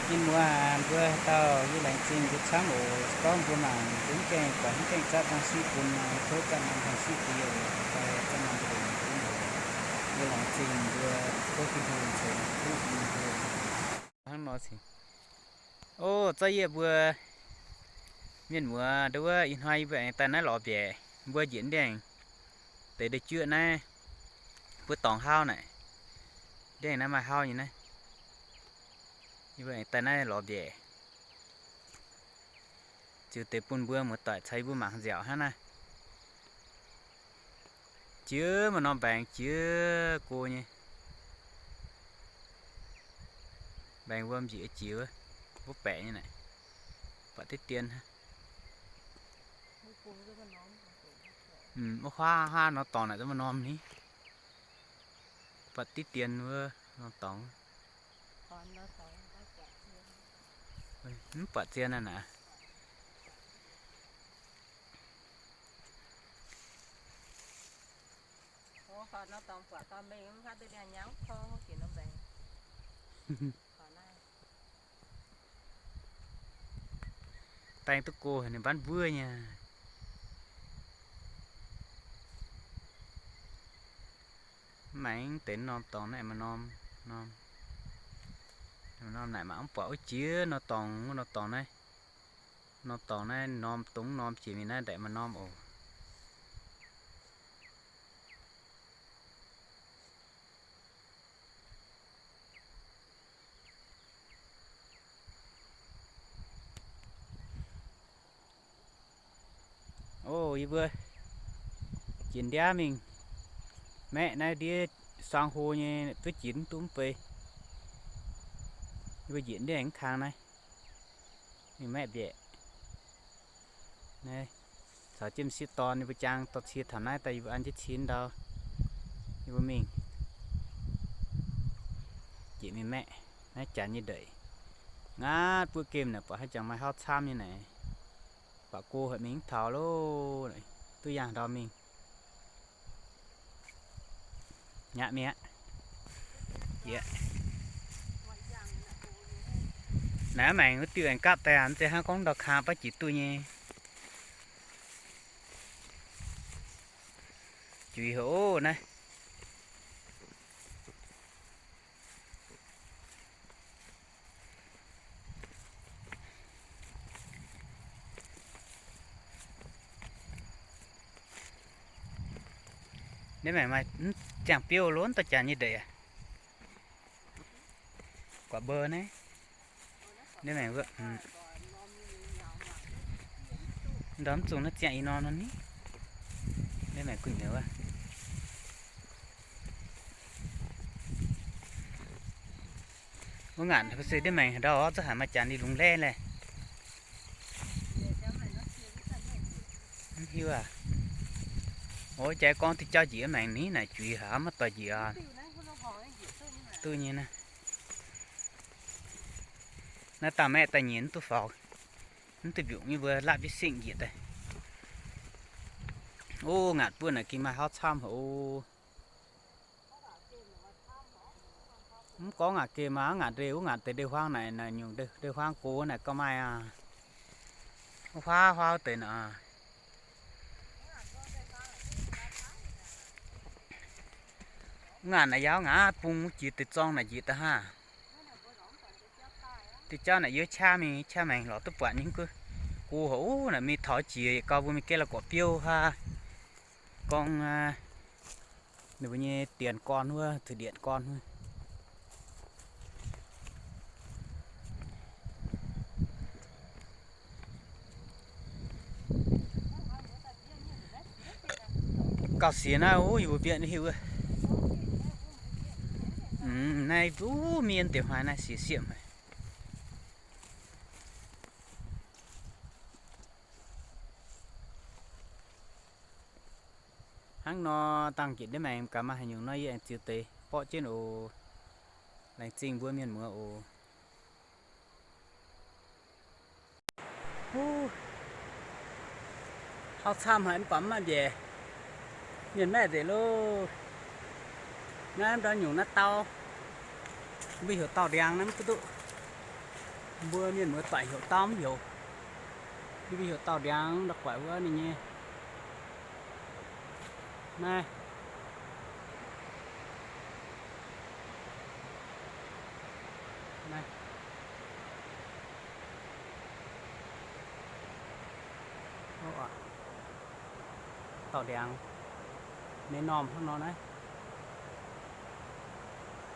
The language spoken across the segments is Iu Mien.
Mienh muoz aac, mbuo haaix dauh yie laengz zingh mbuo camv oc. Gorngv mbuo mangc mv gaengh buatc mv gaengh zatv dangh siqv bun, tov zatv norm dangh siqv bun yie oc. Daaih zatv norm bun yie laengz zingh mbuo tov Tin-Hungh ceix duqv bun mbuo. Hnangv nor sic. O, zorqv yie mbuo mienh muoz nduov, ih hnoi yie mbuo aengx daaih naaiv lorz mbiaeqc. Mbuo njiec ndiangx deix ndeic-juoqv naaiv, mbuo dorngx hauv naaic. Ndiangx naaiv maaih hauv nyei naaiv. Yie mbuo aengx daaih naaiv lorz mbiaeqc. Ziux deix bun mbuo muoz-doic caux yie mbuo mangc nziaauc hnangv naaiv. Jiex maaih norm mbaengx jiex go nyei. Mbaengx wuom njiec jiex wuov, wuov baeqc nyei naaic. Buatc diqv dien hnangv. Wuov huaav huaav norm dorngx naaic, zuqc maaih norm ni. Buatc diqv dien wuov norm dorngx. Mv buatc zien aqv naaic. Baeng duqv go haic, ninh mbanv mbuov nyei. Mv maengx deix norm dorngx naaiv maaih norm, norm, norm naaic mangc mv buatc wuov jiex norm dorngx, wuov norm dorngx naaiv. Norm dorngx naaiv norm dongh norm jiex mingh naaiv ndaix maaih norm oc. O, yie mbuo jiex ndiav mingh maeqv naaiv ndiev suang hlo nyei, duqv jiex mv duqv mv bei. Yie mbuo njiec ndiangx mv kang naaiv mingh maeqv mbiaeqc. Naaiv caux jienv m'sieqv dorn yie mbuo jaang dorh cie taux naaiv daaih, yie mbuo an jienv cie ndau, yie mbuo mingh jiex mingh maeqv naaiv janx nyei ndeic. Ngaatc buov gemh naaic buatc haaix jangx maaih hauv camv nyei naaic. Buatc go haic mingh mv taux loh, duqv yangh ndau mingh. Nyaqv mi'aqv. Yie naaiv maengx wuov diuh aengx gapv daaih aqv, mv zeiz hnangv gorngv ndau kaa baav jiex duqv nyei. Juiz haic oc naaiv. Naaiv maengx maaih ziangh biouv lorqc, dorh janx nyei ndeic aqv. Guaatc mbou naaiv. Naaiv maengx wuov, ndau mv zungh naaiv ziangh ih norm nor ni. Naaiv maengx gu'nyuoz wuov. Wuov ngaanc se ndiev maengx haaix ndau orv, zungv haiz maaih janx ninh lungz laeqv laeh. Mv hiuv aac. Ov, jaaix gorngv diuh jauv njiec maengx ni naaic juiz haic, maiv doix njiec aac. Duqv nyei naaiv. Naaiv dangh maeqv daaih nyiec mv duqv faaux, mv duqv mbiungc nyei mbuo laapv jienv singh njiec daaih. Ov, ngaatc buonv naaic gengh maaih hauv camv haic ov. Mv gorngv ngaatc gemh aqv, ngaatc ndeic, wuov ngaatc deix ndeic-huaang naaic, naaic nyungc ndeic-huaang gox naaic gauh maaih aqv. Huaav huaav deix naaic. Wuov ngaanc naaic yaac ngaatc bung jiex deix zorng naaic njiec daaih haah. Deix jauv naaic yie qaqv mingh qaqv maengx lorz duqv buatc nyei gu. Go haic ov, naaic mingh taux jiex yietc gau mbuo mingh gaeqv la'gorqv biouv haa. Gorngv ninh mbuo nyei dienx gorn wuov, thử điện gorn wuov. Gauh siex naaiv, yie mbuo bieqc hiuv. Naaiv mbuo mienh deix hnoi naaiv siex siepv haic. Hnangv nor, dangh njiec ndiev maengx gaax maaih haaix nyungc nor, yie aengx ziux deix borqv jienv oc. Laengz zingh mbuo mienh muoz oc. Hauv camv haic mv baac mv maaih mbiaec. Mienh maeqv nzengc loh. Naaiv ndau nyungc naaiv dau, mbuo heuc dauh ndiangx naaiv mv duqv duqv. Mbuo mienh muoz doic heuc dauh mv heuc. Yie mbuo heuc dauh ndiangx, la'guaih wuov ninh nyei. Naaiv. Naaiv. Dauh ndiangx. Ninh normh hnangv nor naaiv.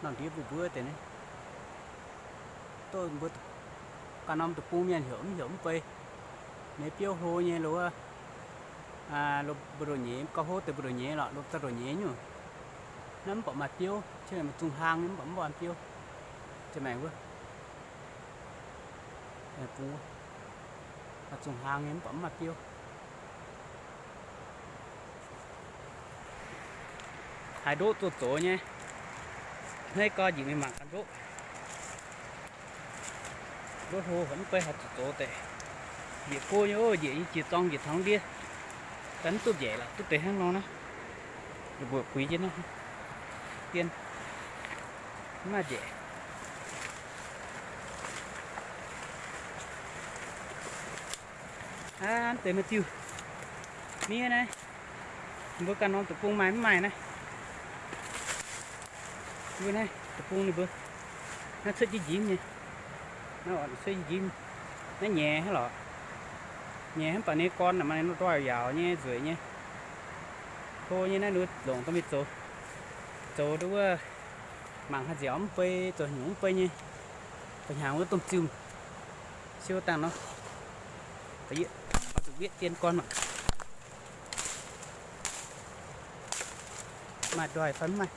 Normh ndiev mbuov mbuov deix naaiv. Dongh mbuo ganh norm deic-bung mienh heuc mv heuc mv bei. Ninh biouv hlo nyei lo wuov, mbuo ndoqv nyeiz, gauh hlo deix mbuo ndoqv nyeiz lorqc, lomh daaih ndoqv nyeiz nyungc. Naaiv mv baac maaih biouv, maaih zungh hlaang nyei, mv baac mv baac biouv. Maaih zungh hlaang nyei mv baac mv maaih biouv. Haaix ndoqv zoux zoux nyei. Hneiv gorx njiec mingh mangc gaax ndoqv. Ndoqv hlo mv bei haaix zoux zoux deix. Njiec go nyei, njiec nyei jiex zorng njiec taux ndiev. Daaih mv duqv njaeqc lorqc, duqv deix hnangv nor naaiv. Mbuoqc guix jienv naaiv. Dien. Mv maaih njaeqc. Aav, deix maaih diuh. Miev naaiv. Mbuo ganh norm deic-bung maaih mv maaih naaiv. Mbuo naaiv deic-bung ninh mbuo. Naaiv cuotv jienv njimv nyei. Naaiv cuotv jienv njimv. Naaiv nyeiz hnangv lorqc. Nyeiz hnangv baac ninh gorn naaic maaih ndoih yaauc nyei nzueic nyei. Hlo nyei naaiv ninh mbuo longc dorh mingh zoux. Zoux nduov wuov mangc haaix nziaauc mv bei, zoux hnyungc mv bei nyei. Zoux hnyangx wuov domh ziuh siou dangh nor. Oix zuqc wiev dien gorn mangc. Maaih ndoih fai mv maaih?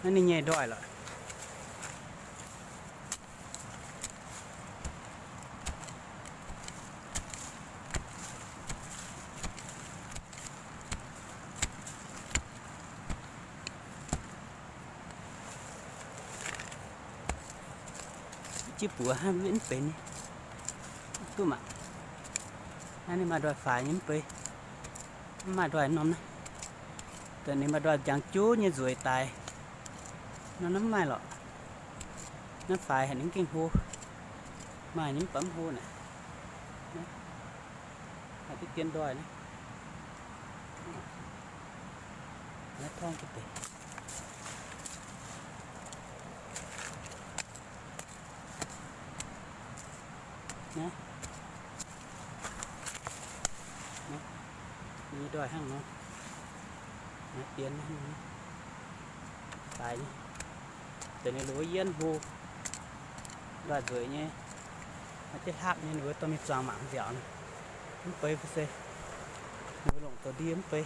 Naaiv ninh nyei ndoih lorqc. Jienv buoz hnangv wiev mv benx nyei. Duqv mangc. Naaiv ninh maaih ndoih faix nyei mv bei. Mv maaih ndoih norm naaiv. Dongh ninh maaih ndoih njang juv nyei nzueic daic. Norm naaiv mv maaih lorqc. Naaiv faix haic ninh mv gengh hlo. Maaih nyei mv baac mv hlo naaic. Maaih diqv dien ndoih naaiv. Naaiv torngv duqv deix. Naaiv. Naaiv. Nyei ndoih hnangv nor. Naaiv dien hnangv nor. Daic nyei. Deix ninh lorz yienv hlo. Ndoih nzueic nyei. Maaih jienv hlapv nyei, ninh mbuo dorh mingh zuangx mangc nziaauc nor. Mv bei mv se. Ninh mbuo longc zoux ndie mv bei.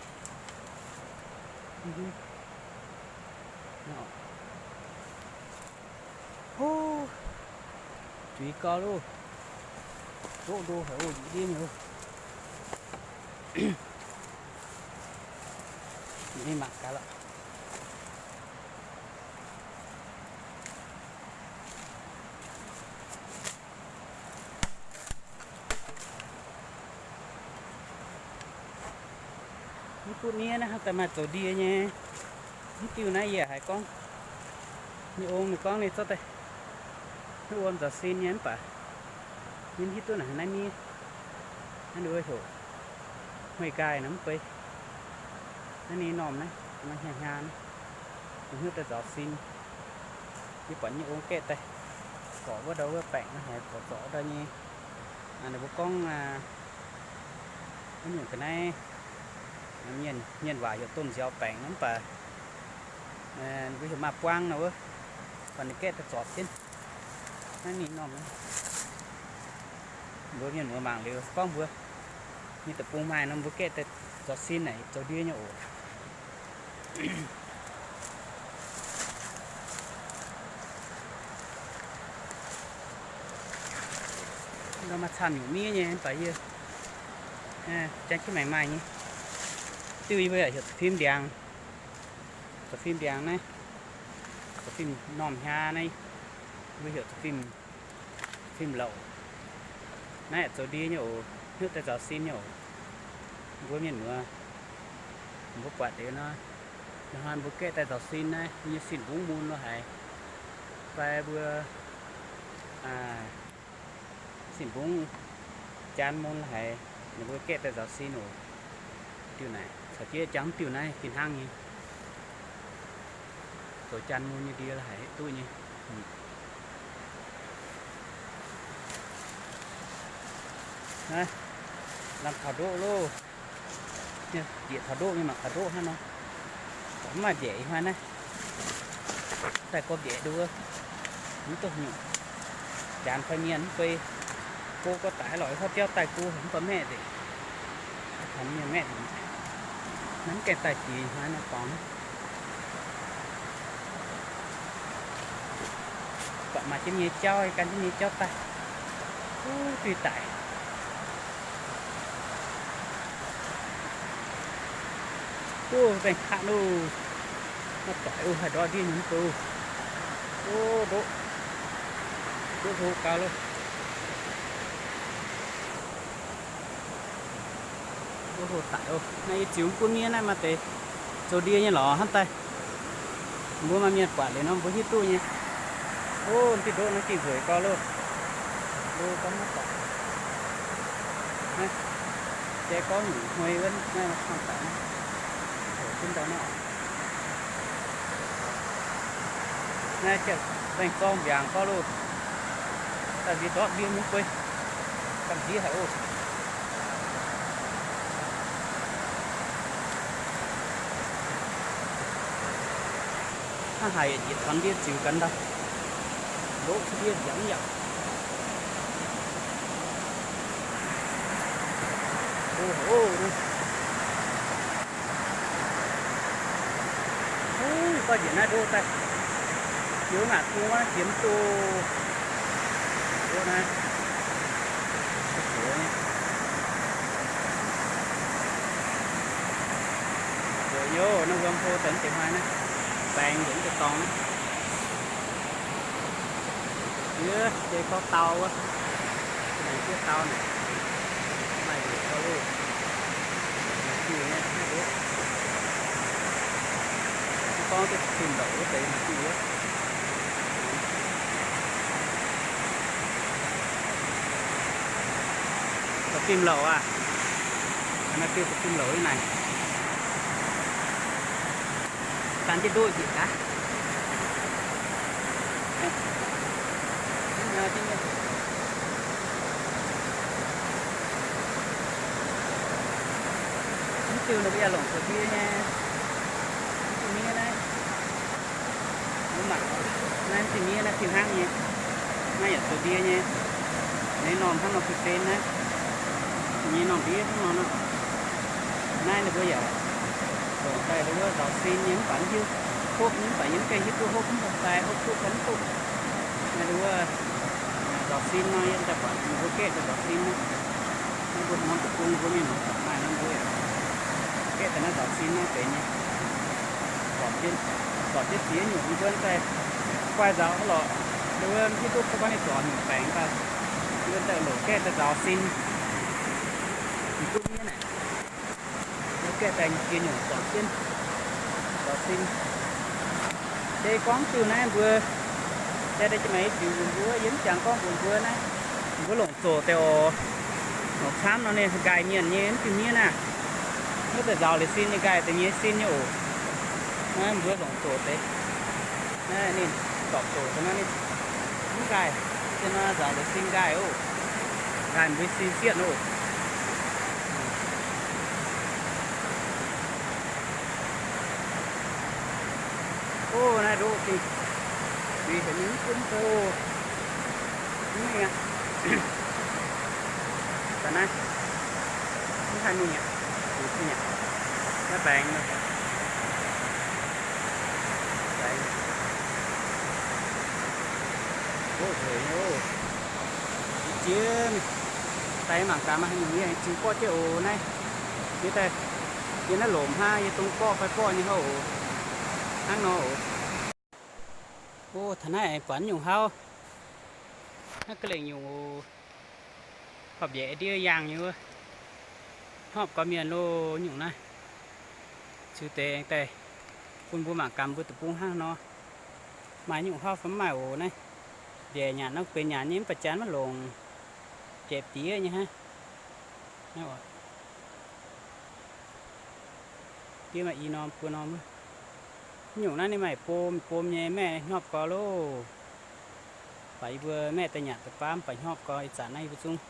Juiz gau loh. Ndoqv ndo haic oc, njiec ndiev mi'aqv. Mangc gaax lorqc. Mv butv miev naaiv hnangv daaih maaih zoux ndie nyei. Mv diuh naaiv yie haiz gorngv, nyei ong ninh gorngv ninh zorqv daaih hnyouv wuom nzaux sin nyei mv baac yie mv hiuv duqv naaic naaiv miev. Naaiv ninh heuc hmueiz nqaai nor mv bei. Naaiv ninh normh naaiv, hnyangx-hnyangx naaiv, hnyouv daaih nzaux sin. Yie buatc nyei ong gaeqv daaih zorc wuov ndau wuov baengc naaiv haiz zorc zorc ndau nyei. Ninh mbuo gorngv wuov nyungc ga'naaiv, mienh, mienh waac heuc domh nziaaux baengc nor mv baac ninh mbuo heuc maaih buang nor wuov, buatc ninh gaeqv daaih zorc jienv. Naaiv ninh normh naaiv, mbuo mienh muoz mangc liuz gorngv mbuo nyei deic-bung maaih nor mbuo gaeqv daaih zorc sin naaic zoux ndie nyei oc. Maaih camv nyungc miev nyei mv baac yie jangx jienv maengc maaih nyei. Diuh yie mbuo yaac heuc zoux fim ndiangx. Zoux fim ndiangx naaiv, zoux fim normh hnyaa naaiv, mbuo heuc zoux fim, fim louc. Naaiv yaac zoux ndie nyei oc, hnyouv daaih nzaux sin nyei oc. Mbuo mienh muoz, mbuo buatc liuz nor, hnoi mbuo gaeqv daaih nzaux sin naaiv, mbuo nyei sin mbungv mun lo haic. Fai mbuo, aa, sin mbungv jaan mun haic, ninh mbuo gaeqv daaih nzaaux sin oc. Diuh naaic caux jienv jangx mv diuh naaiv fih hnangv nyei. Zoux jaan mun nyei ndie haic duqv nyei. Naaiv, lamh taux ndoqv loh. Njiec taux ndoqv nyei mangc taux ndoqv hnangv nor. Mv maaih mbiaeqc ih hnoi naaiv. Daaih gorx mbiaeqc nduov, mv duqv nyungc. Janx fai mienh mv bei, go gorx daic lorqc, ih hnoi biauv daaih go mv baac maeqv nzengc. Taux mienh maeqv nzengc. Naaiv mv gaengh daaih jiex ih hnoi naaiv dorngx. Buatc maaih jienv nyei jauv, gan jienv nyei jauv daaih. Uv, duih daic. Uv, baengh kaqv loh. Maiv doic oc, haih ndortv ndiev nyei mv baac. Uv, ndoqv, ndoqv hlo gau loh. Uv, hlo daic oc. Naaiv yie ziux mv gunv miev naaiv maaih deix zoux ndie nyei lorqc hnangv daaih. Mbuo maaih mienh buatc liuz nor mbuo hiuv duqv nyei. Ov, diuh ndoqv naaiv diuh nzueic gau loh. Lo gorngv maiv doic. Naaiv, jai gorngv nyungc hmei wuov naaiv camv daic naaiv. Houc jienv ndau naaiv oc. Naaiv baengh zorng mbiaangc gau loh. Daaih nziex ndortv ndie mungv guei. Gamh nziex haic oc. Hnangv haaix yietc njiec taux ndie ziux gaax ndau. Ndoqv ndie nziaauc mv yaac. Oc, oc, oc. Uv, gorngv njiec naaiv ndoqv daaih. Yie mangc kungx jiex mv duqv. Ndoqv naaiv. Zoux nyei. Nzueic nyei oc, naaiv wuom hlo daaih mv deix hnoi naaiv. Baengx nzueic mv deix dorngx naaiv. Yie jai gorngv dau wuov. Naaic jiex dau naaic. Maaih nzueic gau loh. Maaih diuh nyei, mv duqv. Mv gorngv duqv fim lorqc wuov deix maaih diuh wuov. Da'fim louc aac. Naaiv diuh da'fim louc nyei naaic. Daan jienv ndoqv njiec gaax. Mv diuh ninh mbuo yaac longc zoux ndie nyei. Mv diuh miev naaiv. Mbuo mangc, naaiv mv diuh miev naaiv fih hnangv nyei. Naaiv yaac zoux ndie nyei. Naaiv norm hnangv nor fih fen naaiv. Nyei norm ndiev hnangv nor nor. Naaiv ninh mbuo yaac longc daaih wuov nzaaux sin nyei mv baac mv hiuv hopv nyei mv baac yie mv gaengh hiuv duqv hopv mv baac fai hopv duqv fai mv duqv. Naaiv wuov nzaaux sin nor yie daaih buatc ninh mbuo gaeqv daaih nzaaux sin naaiv. Naaiv mbuo hmuangx deic-bung mbuo mienh muoz doic maaih nor mbuo yaac gaeqv daaih naaiv nzaaux sin naaiv benx nyei. Zorpc jienv, zorpc jienv ziex nyungc mbuo daaih guaih nzaaux lorqc. Wuov hiuv duqv gorngv ninh zorc nyungc baengc daaih, mbuo daaih loc gaeqv daaih nzaaux sin. Mv duqv miev naaic. Gaeqv daaih ziex nyungc zorpc jienv nzaaux sin. Jai gorngv diuh naaiv mbuo, jai daaih jiex maaih nyei ziux mbuox mbuo, yie mv jangx gorngv mbuox mbuo naaiv, mbuo longc zoqc deix oc. Longc camv nor ninh nqaih mienh nyei mv diuh miev naaiv. Mv deix nzaaux liuz sin ninh nqaih deix nyei sin nyei oc. Naaiv mbuo longc zoqc deix. Naaiv ninh zorpc zoqc deix nor ninh mv nqaih, se nor nzaaux liuz sin nqaih oc. Nqaih mbuo sin sieqv oc. Ov, naaiv ndoqv dingh, zuiz heuc mingh mv gunv fai oc. Mv mingh aqv. Da'naaiv mv haih mingh aqv. Zuiz zingh aqv. Naaiv baengx nor. Baengx. Ov, nzueic nyei oc. Jiex jiex mingh. Daaih mangc gaax maaih haaix nyungc yie aengx ziux borqv jienv oc naaiv. Yie daaih, yie naaiv lomc hnangv, yie dongh borqv fai borqv nyei hnangv oc. Hnangv nor oc. Ov, taux naaiv aengx buatc nyungc hauv. Naaiv ga'lengc nyungc oc. Horpc-mbiaeqc ndiev yaangh nyei wuov. Horpc gorqv-mienh loh nyungc naaiv. Ziux deix aengx daaih bun mbuo mangc gaax mbuo deic-bung hnangv nor. Maaih nyungc hauv fai mv maaih oc naaiv. Mbiaeqc nyanc nor benx nyanc nyei mv baac janx maiv longc. Mbiaeqc diev nyei hnangv. Diev maaih i norm buo norm. Nyungc naaiv ninh maaih bom bom nyei, maeqv hnyopv gau loh. Baac yie mbuo maeqv daaih nyanc deix baav mv baac hnyopv gau, ih zanc naaiv yie mbuo zungv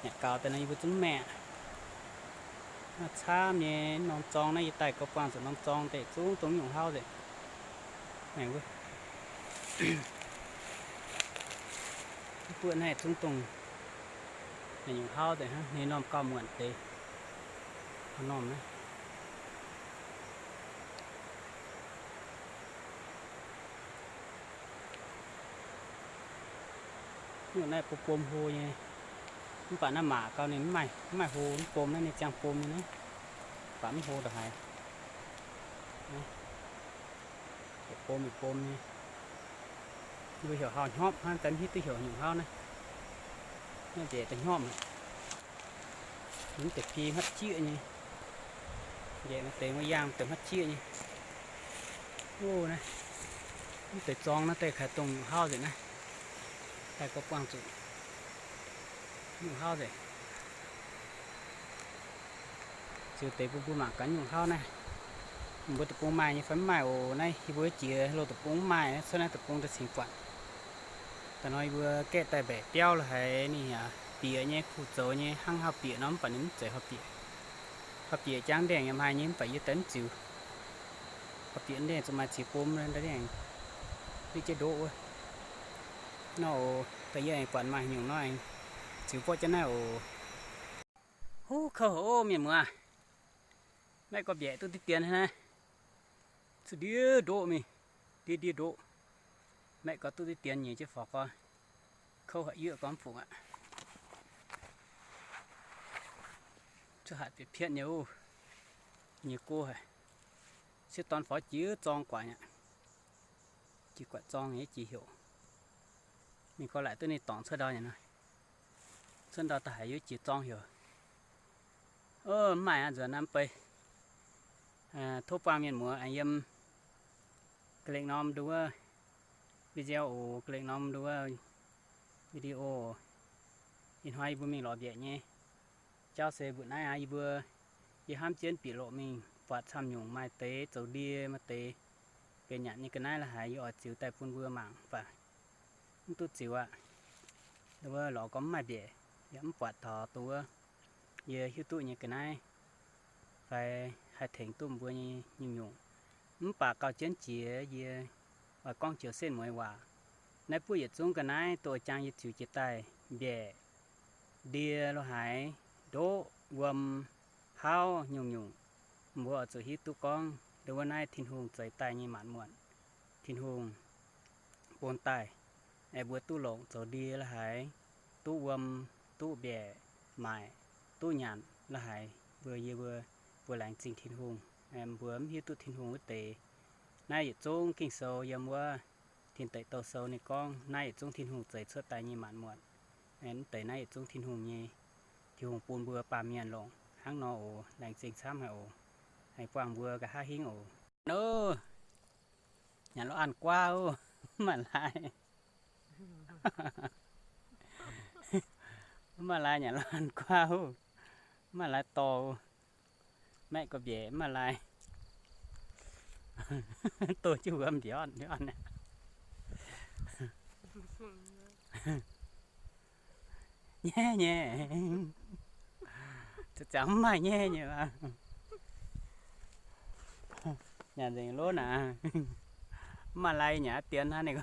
nyanc gaux daaih nor yie mbuo zungv maeqv. Naaiv camv nyei norm zorng naaiv yie daaih gau buangh zuqc norm zorng deix zungv dongh nyungc hauv nzengc. Mv buoqv naaiv zungv dongh nyungc hauv deix hnangv, ninh norm gauh muonc deix. Norm naaiv, nyungc naaiv bom bom hlo nyei, mv baac naaiv maac gau ninh mv maaih hlo, mv bom naaiv ninh ziangh bom nyei naaiv, baac mv hlo ndongc haaix. Bom bom nyei. Mbuo heuc hauv hnyopv hnangv, daaih mv hiuv duqv heuc nyungc hauv naaiv. Naaiv nzengc daaih hnyopv, mv deix pie hmatv jieqv nyei. Nzengc maaih deix wuov yaangh deix hmatv jieqv nyei. Naaiv, mv deix zorng naaiv deix kaaix dongh nyungc hauv nzengc naaiv. Daaih gorngv buangh zuqc nyungc hauv nzengc. Ziux deix bun mbuo mangc gaax nyungc hauv naaiv. Mbuo deic-bung maaih nyei fai mv maaih oc. Naaiv yie mbuo jiex loz deic-bung mv maaih, cuotv naaiv deic-bung daaih cingx buatc. Da'nor yie mbuo gaeqv daaih mbaeqc biauv lo haiz ninh yaac bieqc nyei, kuh zoux nyei, hnangv hauv bieqc nor, mv baac ninh mv zeiz hauv bieqc. Hauv bieqc jangv ndengh yaac maaih nyei, mv baac yie daaih mv ziux. Hauv bieqc ndengh zuqc maaih ziex bom ndengh, ndiev jienv ndoqv wuov. Nor oc, daaih yie aengx buatc maaih nyungc nor aengx ziux borqv jienv naaiv oc. Huv, kouv haic oc mienh muoz. Maeqv gorx mbiaeqc duqv diqv dien naaiv. Zuqc ndiev ndoqv mingh, ndiev ndiev ndoqv. Maeqv gorx duqv diqv dien nyei jienv forx gorx. Kouv haic, yie gorngv mv fungc aqv. Cuotv hatc pietv pietv nyei oc. Nyei go haic. Sieqv dorn faaux jiex zorng guatc aqv. Jiex guatc zorng nyei jiex heuc. Ninh gorngv laaic duqv ninh dorngc cuotv ndau nyei nor. Cuotv ndau da'haiz yie jiex zorng heuc. Mv maaih aqv, nzuonx naaiv mv bei. Tov buangh mienh muoz aengx yiem ga'lengh norm nduov wuov video oc, ga'lengh norm nduov wuov video. Ih hnoi yie mbuo mingh lorz mbiaeqc nyei jauv se mbuoqc naaiv aqv. Yie mbuo, yie hnamv jienv bieqc loqc mingh buatc camv nyungc maaih deix zoux ndie, maaih deix benx nyanc nyei ga'naaiv la'haiz yie oix ziux daaih bun mbuo mangc, mv baac mv duqv ziux aqv. Nduov wuov lorz gorngv mv maaih mbiaeqc, yaac mv buatc taux dongh wuov yie hiuv duqv nyei ga'naaiv fai haih tengx duqv mbuo nyei nyungc-nyungc. Mv baac gauh jienv jiex yie oix gorngv joux setv mueiz waac. Naaiv buov yietc zungv ga'naaiv dongh jangx yie ziux jiex daaih, mbiaeqc, ndie lo haaix, ndoqv, wuom, hauv, nyungc-nyungc, mbuo oix zuqc hiuv duqv gorngv nduov wuov naaiv Tin-Hungh zeix daaih nyei maanc muotc. Tin-Hungh bun daaih, aengx mbuo duqv longc zoux ndie lo haaix, duqv wuom, duqv mbiaeqc, maaic, duqv nyanc lo haaix, mbuo yie mbuo, mbuo laengz zingh Tin-Hungh. Mbuo mv hiuv duqv Tin-Hungh wuov deix. Naaiv yietc zungv Ging-Sou yiem wuov Tin Deic Douh Sou ninh gorngv naaiv yietc zungv Tin-Hungh zeix cuotv daaih nyei maanc muotc. Mv deix naaiv yietc zungv Tin-Hungh nyei. Tin-Hungh bun mbuo baamh mienh longc hnangv nor oc. Laengz zingh camv haic oc. Aengx buangh mbuo nqa'haav hingv oc. Nyanc lo an guaav oc. Mv maaih lai. Mv maaih lai nyanc lo an guaav oc. Mv maaih lai dorh. Maeqv gorx mbiaeqc mv maaih lai. Dorh jienv wuom mbiaeqc. Nyaiv nyei. Ziangx mv maaih nyaiv nyei. Nyanc nzengc lov naaic. Mv maaih lai nyanc dien hnangv ninh,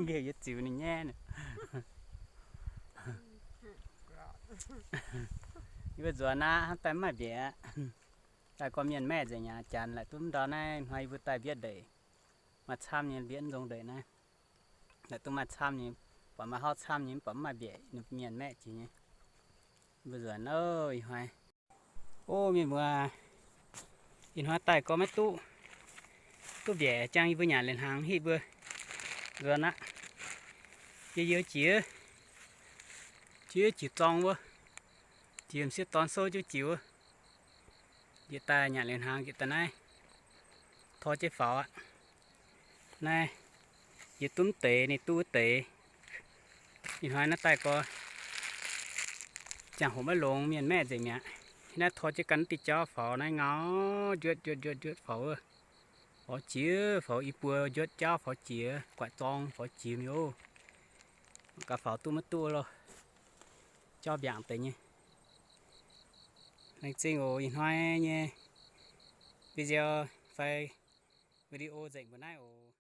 nqemh yie ziux ninh nyaiv. Yie mbuo nzuonx aqv, hnamv daaih mv maaih mbiaeqc aqv. Daaih gorngv mienh maeqv nzengc aqv. Janx laaic duqv mv ndau naaiv hnoi yie mbuo daaih mbietv ndeic, maaih camv nyei mbietv nzong ndeic naaiv. Laaic duqv maaih camv nyei, buatc maaih hauv camv nyei, mv baac mv maaih mbiaeqc, mienh maeqv jiex nyei. Mbuo nzuonx oc, ih hnoi. O mienh muoz, ih hnoi daaih gorngv maiv duqv, duqv mbiaeqc, jangx yie mbuo nyanc liuz hnaangx hitv mbuo nzuonx aqv. Yie youz jiex, jiex jiex zorng wuov, jiex m'sieqv dorn souv jienv jiex wuov. Njiec daaih nyanc liuz hnaangx njiec daaih naaiv, tor jienv faaux aqv. Naaiv Jiex duqv mv deix ninh duqv wuov deix. Ih hnoi naaiv daaih gorx, ziangh hoc maiv longx, mienh maeqv nzengc mi'aqv. Naaiv tor jienv ganh diuh jauv faaux naaiv ngau, njuotv njuotv njuotv njuotv faaux wuov. Faaux jiex, faaux i buo njuotv jauv faaux jiex, guaix zorng faaux jiex mi'aqv. Gaax faaux duqv maiv duqv lorh. Jauv mbiaangc deix nyei. Laengz zingh oc, ih hnoi nyei video fai video nzengc mbuo naaiv oc.